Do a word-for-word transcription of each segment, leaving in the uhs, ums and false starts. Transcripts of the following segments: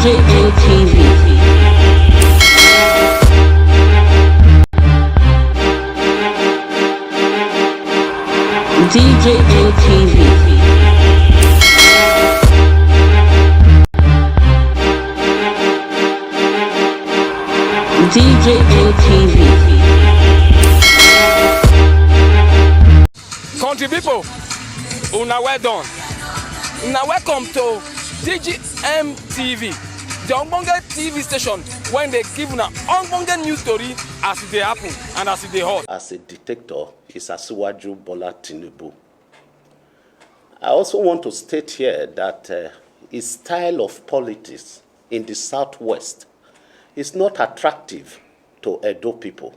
J N T V. D J N T V. D J N T V. Country people, una well done. Una welcome to D G M T V, the ogbonge T V station when they give una ogbonge news story as e dey happen and as e dey hot. As a dictator, is Asiwaju Bola Tinubu. I also want to state here that uh, his style of politics in the southwest is not attractive to Edo people.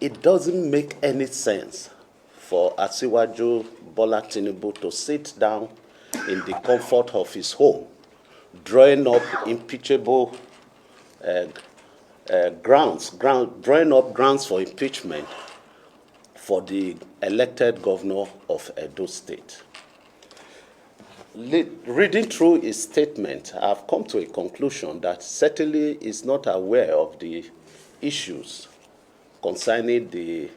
It doesn't make any sense for Asiwaju Bola Tinubu to sit down in the comfort of his home, drawing up impeachable uh, uh, grounds, ground, drawing up grounds for impeachment for the elected governor of Edo State. Le- reading through his statement, I've come to a conclusion that certainly he's not aware of the issues concerning the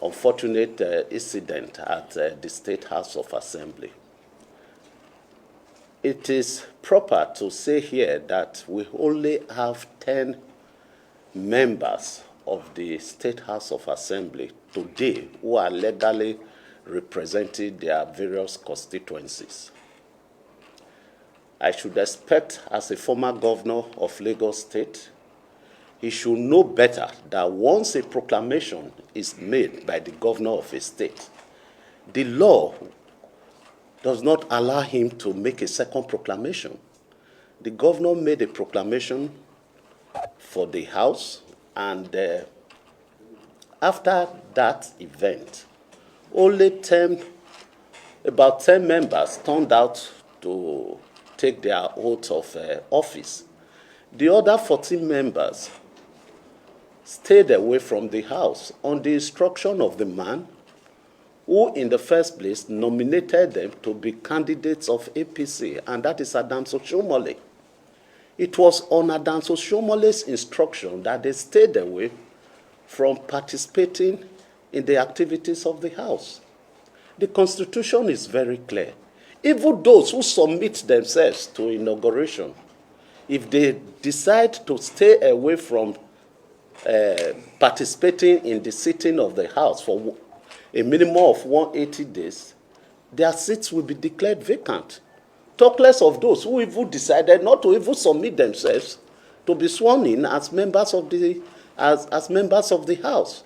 unfortunate uh, incident at uh, the State House of Assembly. It is proper to say here that we only have ten members of the State House of Assembly today who are legally representing their various constituencies. I should expect, as a former governor of Lagos State, he should know better that once a proclamation is made by the governor of a state, the law does not allow him to make a second proclamation. The governor made a proclamation for the House, and uh, after that event, only ten, about ten members turned out to take their oath of uh, office. The other fourteen members stayed away from the House on the instruction of the man who, in the first place, nominated them to be candidates of A P C, and that is Adams Oshiomhole. It was on Adams Oshiomhole's instruction that they stayed away from participating in the activities of the House. The Constitution is very clear. Even those who submit themselves to inauguration, if they decide to stay away from uh, participating in the sitting of the House for a minimum of one eighty days, their seats will be declared vacant. Talk less of those who even decided not to even submit themselves to be sworn in as members of the as, as members of the House.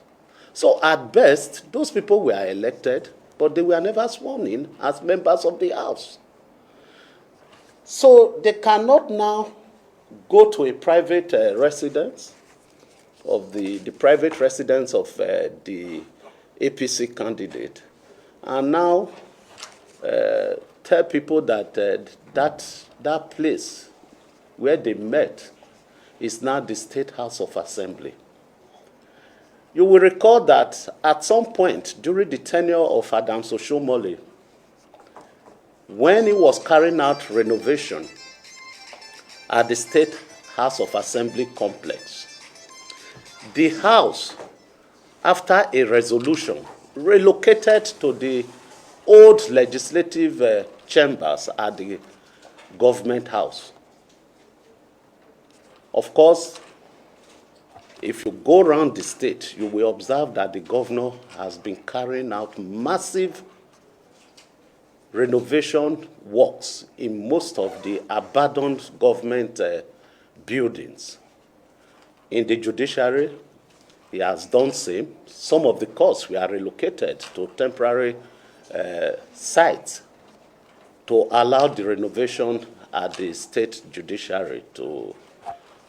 So at best, those people were elected, but they were never sworn in as members of the House. So they cannot now go to a private uh, residence of the, the private residence of uh, the A P C candidate and now uh, tell people that uh, that that place where they met is now the State House of Assembly. You will recall that at some point during the tenure of Adams Oshiomhole, when he was carrying out renovation at the State House of Assembly complex, the House, after a resolution, relocated to the old legislative uh, chambers at the government house. Of course, if you go around the state, you will observe that the governor has been carrying out massive renovation works in most of the abandoned government uh, buildings. In the judiciary, he has done same. Some of the courts were relocated to temporary uh, sites to allow the renovation at the state judiciary to,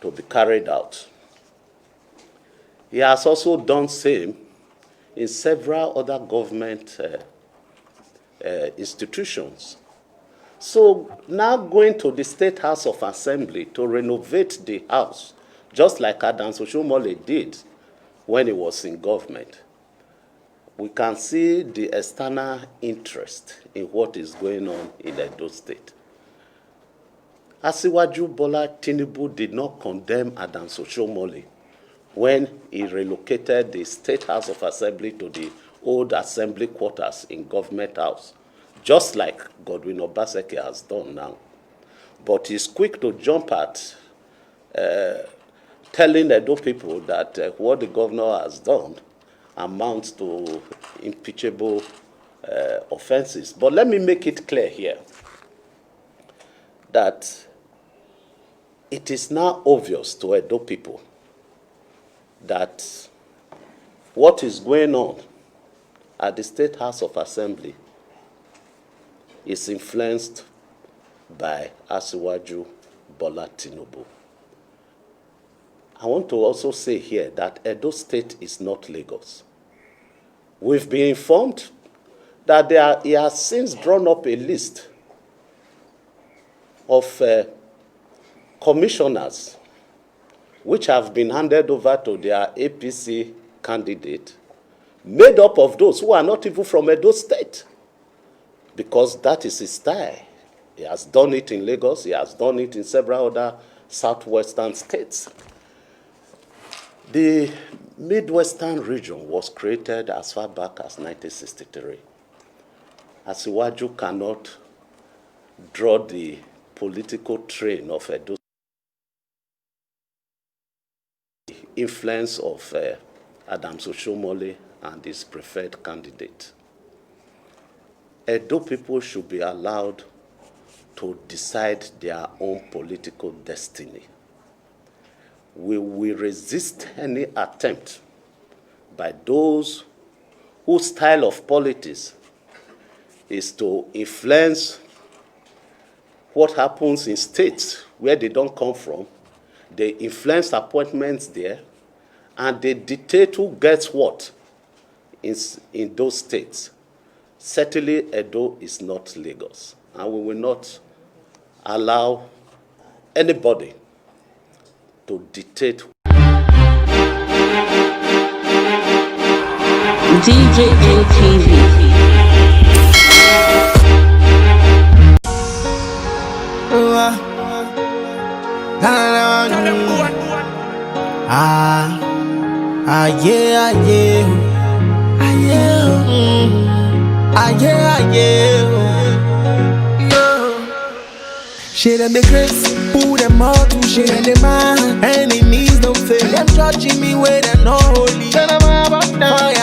to be carried out. He has also done same in several other government uh, uh, institutions. So now going to the State House of Assembly to renovate the house, just like Adams Oshiomhole did when he was in government, We can see the external interest in what is going on in Edo State. Asiwaju Bola Tinubu did not condemn Adams Oshiomhole when he relocated the State House of Assembly to the old assembly quarters in Government House, just like Godwin Obaseki has done now. But he's quick to jump at, uh, telling Edo people that, uh, what the governor has done amounts to impeachable, uh, offenses. But let me make it clear here that it is now obvious to Edo people that what is going on at the State House of Assembly is influenced by Asiwaju Bola Tinubu. I want to also say here that Edo State is not Lagos. We've been informed that there are, he has since drawn up a list of, uh, commissioners which have been handed over to their A P C candidate, made up of those who are not even from Edo State, because that is his style. He has done it in Lagos, he has done it in several other southwestern states. The Midwestern region was created as far back as nineteen sixty-three. Asiwaju cannot draw the political train of Edo influence of, uh, Adams Oshiomhole and his preferred candidate. Edo people should be allowed to decide their own political destiny. We will resist any attempt by those whose style of politics is to influence what happens in states where they don't come from. They influence appointments there, and they dictate who gets what in, s- in those states. Certainly, Edo is not Lagos, and we will not allow anybody to dictate. D J N T V. Ah, ayé ayé o, ayé o, mm, ayé ayé o. Shey dem dey craze, who dem all to shey dem dey mad. Enemies don fail, dem judging me wey dem no holy. Fire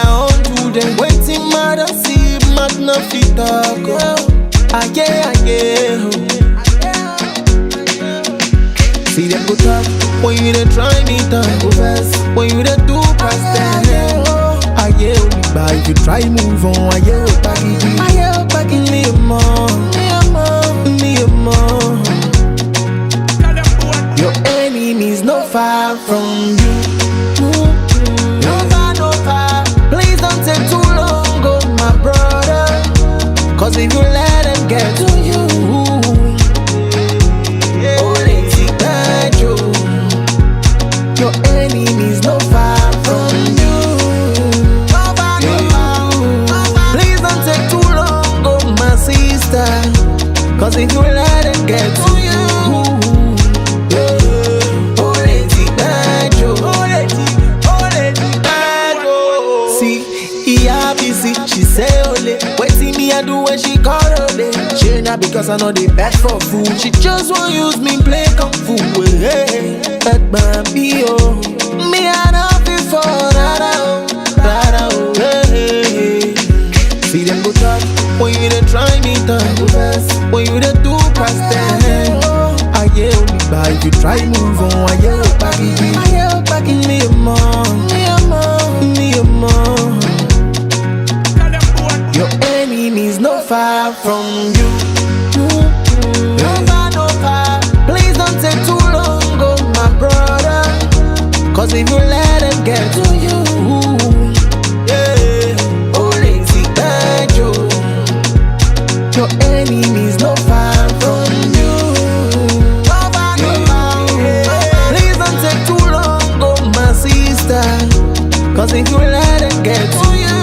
unto them, wetin man don see, mouth no fit talk o. Ayé ayé o. See dem go talk when you dey try me talk, go vex when you dey do pass them. Ayé ò ní gbà, if you try move on, ayé ò pa gidi. Ayé ò pa gidi. Mi ò mọ̀, mi ò mọ̀, mi ò mọ̀. Your enemies no far from you. No far, no far. Please don't take too long, oh my brother. Cause if you let them get to you, ó lè ti pẹ́ jù. Your enemies no far from you. No far, no far. Please don't take too long, oh my sister. Cause if you let them get to you, yeah, ó lè ti pẹ́ jù. Ó lè ti, ó lè ti pẹ́ jù. See, Iya Bisi, she say ole. Wetin me I do when she call ole? She na because I know the best for food. She just wan use me play kung fu. Hey, ẹ gbà mí o. Me I no fit for rárá o, rárá o. Hey. See dem go talk when you dey try me talk. When you dey do pass them. Ayé ò ní gbà, if you try move on, ayé ò pa gidi. Ayé ò pa gidi. Mi ò mọ̀, mi ò mọ̀, mi ò mọ̀. Your enemies no far from you. No far, no far. Please don't take too long, oh my brother. Cause if you let them get to you, yeah, ó lè ti pẹ́ jù. Your enemies no far from you. No far, no far. Please don't take too long, oh my sister. Cause if you let them get to you,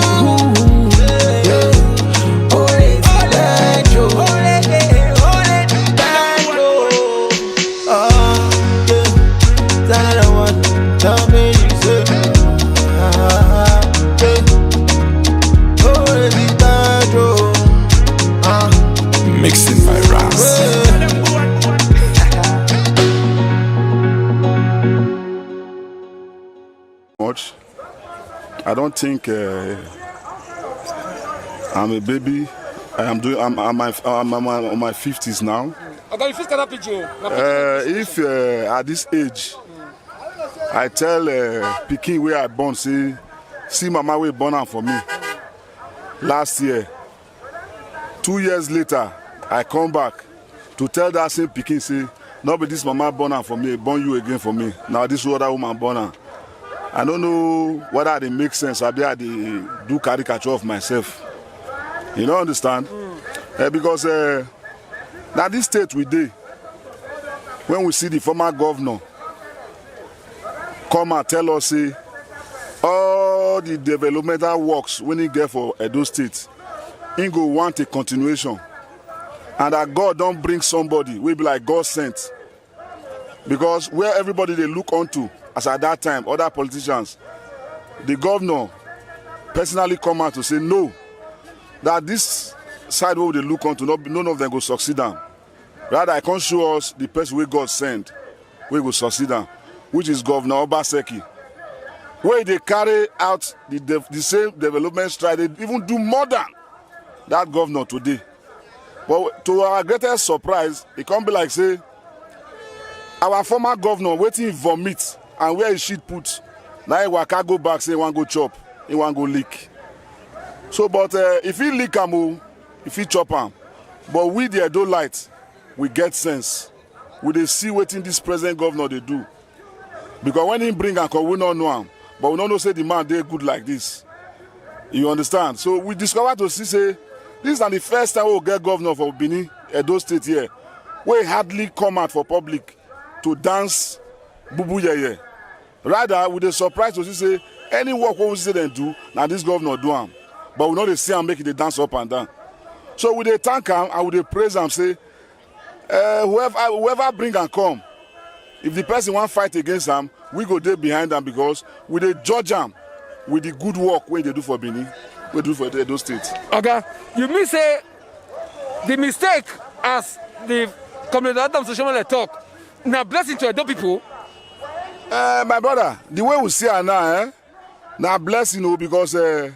I don't think uh, I'm a baby. I am doing. I'm, I'm, my, I'm, I'm on my fifties now. Oga, you fit scatter pidgin o. Na Uh, if uh, at this age, I tell uh, pikin wey I born say, see mama wey born am for me last year. Two years later, I come back to tell that same pikin say, no be this mama born am for me, born you again for me. Now this other woman born am. I don't know whether I dey make sense, abi I dey do caricature of myself. You no understand? Eh, because uh, na this state we dey. When we see the former governor come and tell us say all the developmental works wey he get for Edo State, he go want a continuation, and that God don bring somebody wey be like God sent, because where everybody dey look unto as at that time, other politicians, the governor personally come out to say no, that this side wey we dey look unto, no, none of them go succeed am. Rather, I come show us the person wey God send, wey go succeed am, which is Governor Obaseki, wey dey carry out the, de- the same development stride, dey even do more than that governor today. But to our greatest surprise, e come be like say our former governor, wetin he vomit and where he shit put, na he waka go back say he wan go chop, he wan go lick. So, but uh, if he lick am o, if he chop am, but we the Edo light, we get sense. We dey see wetin this present governor dey do, because when he bring am come, we no know am, but we no know say the man dey good like this. You understand? So we discover to see say this na the first time we get governor for Benin, Edo State here, wey hardly come out for public to dance bubu yeye. Rather, we dey surprise to see say any work wey we see dem do, na this governor do am, but we no dey see am make e dey dance up and down. So we dey thank am and we dey praise am say uh, whoever whoever bring am come, if the person wan fight against am, we go dey behind am, because we dey judge am with the good work wey e dey do for Benin, wey e do for Edo State. Oga, you mean say the mistake, as the Comrade Adams Oshiomhole talk, na blessing to Edo people? Uh, my brother, the way we see am now, eh, na blessing o, because uh,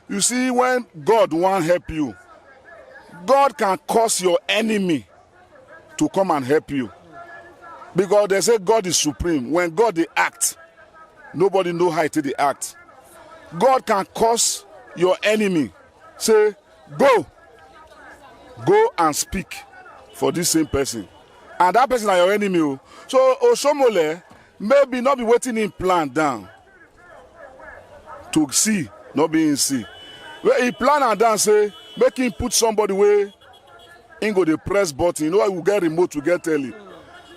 you see, when God wan help you, God can cause your enemy to come and help you, because they say God is supreme. When God dey act, nobody know how he take dey act. God can cause your enemy say, go, go and speak for this same person, and that person na your enemy o. So Oshiomhole, maybe no be wetin he plan down to see, no be he see. Well, he plan am down say make him put somebody wey he go dey press button. You know, we get remote, we get telly.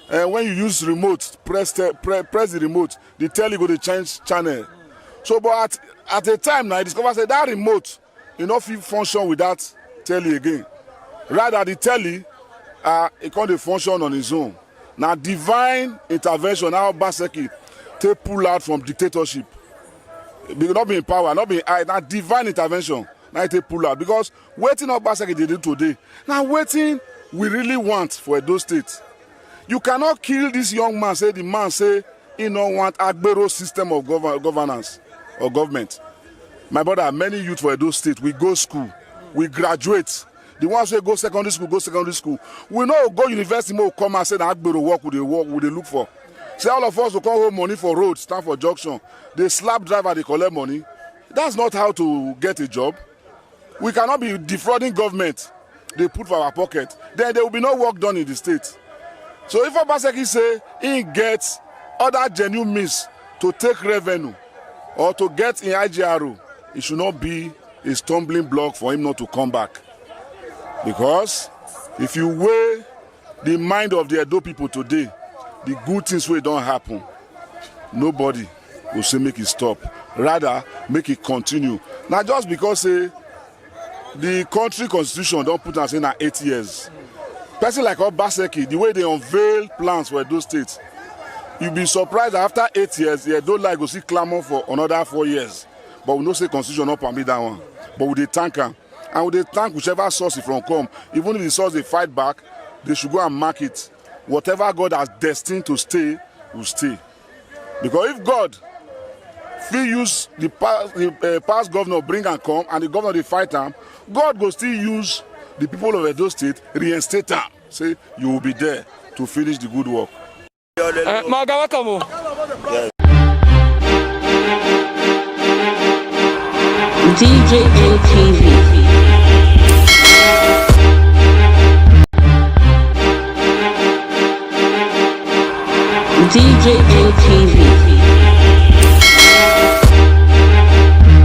And when you use remote, press te- pre- press the remote, the telly go dey change channel. So, but at at a time now, I discover say that remote, e no fit function with that telly again. Rather, the telly, uh, e come dey function on its own. Na divine intervention how Obaseki take pull out from dictatorship. Be- not be in power, not be in high. Na divine intervention na he take pull out, because wetin Obaseki dey do today, na wetin we really want for Edo State. You cannot kill this young man, say the man say he no want agbero system of govern- governance or government. My brother, many youth for Edo State, we go school, we graduate. The ones wey go secondary school, go secondary school. We no go university, make we come and say na agbero work we dey work, we dey look for. Say all of us go come hold money for road, stand for junction, dey slap driver, dey collect money. That's not how to get a job. We cannot be defrauding government, dey put for our pocket. Then there will be no work done in the state. So if Obaseki say he get other genuine means to take revenue or to get in I G R O, it should not be a stumbling block for him not to come back. Because if you weigh the mind of the Edo people today, the good things wey don happen, nobody go say make e stop. Rather, make e continue. Na just because say the country constitution don put am say na eight years. Person like Obaseki, the way they unveil plans for Edo State, you be surprised that after eight years, the Edo light go still clamor for another four years. But we know say constitution no permit that one. But we dey thank am, and we dey thank whichever source e from come. Even if the source dey fight back, they should go and mark it. Whatever God has destined to stay will stay. Because if God Fit use the past, the uh, past governor, bring and come, and the governor dey fight am. God go still use the people of Edo State, reinstate am. Say you will be there to finish the good work. Uh, my guy, welcome. Oh. D J N T V. D J N T V.